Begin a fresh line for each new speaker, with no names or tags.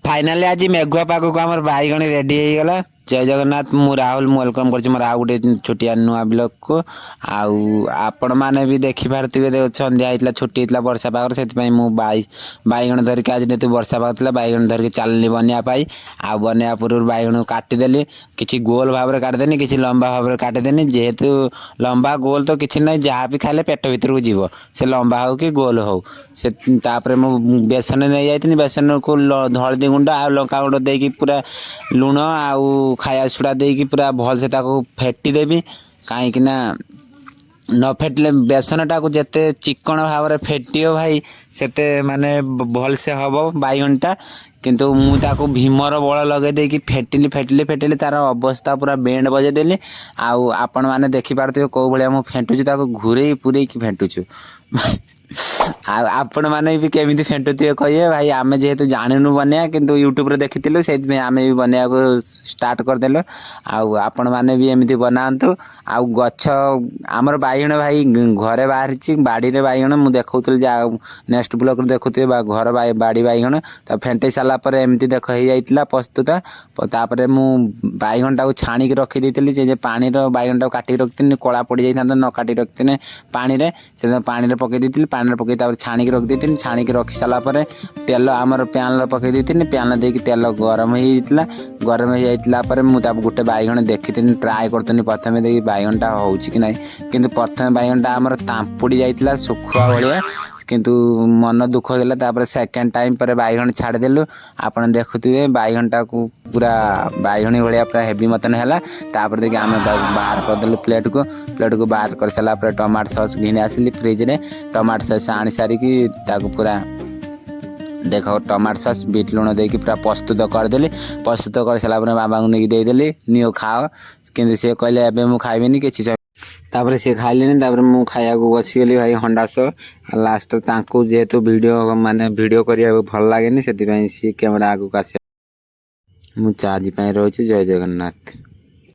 Finally ଆଜି ମେଘୁଆ ପାଗକୁ ଆମର ବାଇଗଣ ରେଡ଼ି ହେଇଗଲା। ଜୟ ଜଗନ୍ନାଥ। ମୁଁ ରାହୁଲ, ମୁଁ welcome କରୁଛି ମୋର ଆଉ ଗୋଟେ ଛୋଟିଆ ନୂଆ ବ୍ଲଗ୍କୁ। ଆଉ ଆପଣମାନେ ବି ଦେଖିପାରୁଥିବେ, ସନ୍ଧ୍ୟା ହେଇଥିଲା, ଛୁଟି ହେଇଥିଲା ବର୍ଷା ପାଗରେ। ସେଥିପାଇଁ ମୁଁ ବାଇଗଣ ଧରିକି, ଆଜି ଯେହେତୁ ବର୍ଷା ପାଗ ଥିଲା, ବାଇଗଣ ଧରିକି ଚାଲିଲି ବନେଇବା ପାଇଁ। ଆଉ ବନେଇବା ପୂର୍ବରୁ ବାଇଗଣକୁ କାଟିଦେଲି। କିଛି ଗୋଲ ଭାବରେ କାଟିଦେନି, କିଛି ଲମ୍ବା ଭାବରେ କାଟିଦେନି। ଯେହେତୁ ଲମ୍ବା ଗୋଲ ତ କିଛି ନାହିଁ, ଯାହା ବି ଖାଇଲେ ପେଟ ଭିତରକୁ ଯିବ, ସେ ଲମ୍ବା ହଉ କି ଗୋଲ ହଉ। ସେ ତାପରେ ମୁଁ ବେସନ ନେଇଯାଇଥିଲି। ବେସନକୁ ହଳଦୀ ଗୁଣ୍ଡ ଆଉ ଲଙ୍କା ଗୁଣ୍ଡ ଦେଇକି, ପୁରା ଲୁଣ ଆଉ ଖାଇବା ସୋଡ଼ା ଦେଇକି ପୁରା ଭଲସେ ତାକୁ ଫେଟି ଦେବି। କାହିଁକି ନା ନ ଫେଟିଲେ, ବେସନଟାକୁ ଯେତେ ଚିକ୍କଣ ଭାବରେ ଫେଟିବ ଭାଇ, ସେତେ ମାନେ ଭଲସେ ହବ ବାଇଗଣଟା। କିନ୍ତୁ ମୁଁ ତାକୁ ଭୀମର ବଳ ଲଗେଇ ଦେଇକି ଫେଟିଲି, ଫେଟିଲି, ଫେଟିଲି, ତାର ଅବସ୍ଥା ପୁରା ବେଣ୍ଡ ବଜେଇ ଦେଲି। ଆଉ ଆପଣମାନେ ଦେଖିପାରୁଥିବେ କେଉଁ ଭଳିଆ ମୁଁ ଫେଣ୍ଟୁଛି, ତାକୁ ଘୁରେଇ ପୁରେଇକି ଫେଣ୍ଟୁଛୁ। ଆଉ ଆପଣମାନେ ବି କେମିତି ଫେଣ୍ଟୁଥିବେ କହିବେ ଭାଇ। ଆମେ ଯେହେତୁ ଜାଣିନୁ ବନେଇବା, କିନ୍ତୁ ୟୁଟ୍ୟୁବରେ ଦେଖିଥିଲୁ, ସେଇଥିପାଇଁ ଆମେ ବି ବନେଇବାକୁ ଷ୍ଟାର୍ଟ କରିଦେଲୁ। ଆଉ ଆପଣମାନେ ବି ଏମିତି ବନାନ୍ତୁ। ଆଉ ଗଛ ଆମର ବାଇଗଣ ଭାଇ ଘରେ ବାହାରିଛି, ବାଡ଼ିରେ ବାଇଗଣ। ମୁଁ ଦେଖାଉଥିଲି ଯେ ଆଉ ନେକ୍ସଟ ବ୍ଲଗ୍ରେ ଦେଖୁଥିବେ ବା ଘର ବାଡ଼ି ବାଇଗଣ। ତ ଫେଣ୍ଟେଇ ସାରିଲା ପରେ ଏମିତି ଦେଖ ହେଇଯାଇଥିଲା ପ୍ରସ୍ତୁତ। ତାପରେ ମୁଁ ବାଇଗଣଟାକୁ ଛାଣିକି ରଖିଦେଇଥିଲି। ସେ ଯେ ପାଣିର ବାଇଗଣଟାକୁ କାଟିକି ରଖିଥିଲି, କଳା ପଡ଼ିଯାଇଥାନ୍ତା ନ କାଟିକି ରଖିଥିଲେ ପାଣିରେ। ସେ ପାଣିରେ ପକାଇ ଦେଇଥିଲି। ପାଣିରେ ପକାଇ ତାପରେ ଛାଣିକି ରଖିଦେଇଥିଲି। ଛାଣିକି ରଖି ସାରିଲା ପରେ ତେଲ ଆମର ପ୍ୟାନ୍ରେ ପକାଇ ଦେଇଥିଲି। ପ୍ୟାନ୍ ଦେଇକି ତେଲ ଗରମ ହେଇଯାଇଥିଲା। ଗରମ ହେଇଯାଇଥିଲା ପରେ ମୁଁ ତାକୁ ଗୋଟେ ବାଇଗଣ ଦେଖିଥିଲି, ଟ୍ରାଏ କରୁଥିଲି ପ୍ରଥମେ ଦେଇକି ବାଇଗଣଟା ହେଉଛି କି ନାହିଁ। କିନ୍ତୁ ପ୍ରଥମେ ବାଇଗଣଟା ଆମର ତାମ୍ପୁଡ଼ି ଯାଇଥିଲା ଶୁଖୁଆ ଭଳିଆ। କିନ୍ତୁ ମନ ଦୁଃଖ ହେଇଗଲା। ତାପରେ ସେକେଣ୍ଡ ଟାଇମ୍ ପରେ ବାଇଗଣ ଛାଡ଼ିଦେଲୁ। ଆପଣ ଦେଖୁଥିବେ, ବାଇଗଣଟାକୁ ପୁରା ବାଇଗଣୀ ଭଳିଆ ପୁରା ହେଭି ମତନ ହେଲା। ତାପରେ ଦେଖି ଆମେ ତାକୁ ବାହାର କରିଦେଲୁ ପ୍ଲେଟ୍କୁ। ପ୍ଲେଟ୍କୁ ବାହାର କରିସାରିଲା ପରେ ଟମାଟୋ ସସ୍ ଘିନି ଆସିଲି ଫ୍ରିଜରେ। ଟମାଟୋ ସସ୍ ଆଣି ସାରିକି ତାକୁ ପୁରା ଦେଖ, ଟମାଟୋ ସସ୍ ବିଟ୍ ଲୁଣ ଦେଇକି ପୁରା ପ୍ରସ୍ତୁତ କରିଦେଲି। ପ୍ରସ୍ତୁତ କରିସାରିଲା ପରେ ବାବାଙ୍କୁ ନେଇକି ଦେଇଦେଲି, ନିଅ ଖାଅ। କିନ୍ତୁ ସିଏ କହିଲେ, ଏବେ ମୁଁ ଖାଇବିନି କିଛି। ତାପରେ ସିଏ ଖାଇଲେନି। ତାପରେ ମୁଁ ଖାଇବାକୁ ବସିଗଲି ଭାଇ ହଣ୍ଡା ସହ। ଲାଷ୍ଟ ତାଙ୍କୁ ଯେହେତୁ ଭିଡ଼ିଓ ମାନେ ଭିଡ଼ିଓ କରିବାକୁ ଭଲ ଲାଗେନି, ସେଥିପାଇଁ ସିଏ କ୍ୟାମେରା ଆଗକୁ ଆସିବା। ମୁଁ ଚାର୍ଜ ପାଇଁ ରହୁଛି। ଜୟ ଜଗନ୍ନାଥ।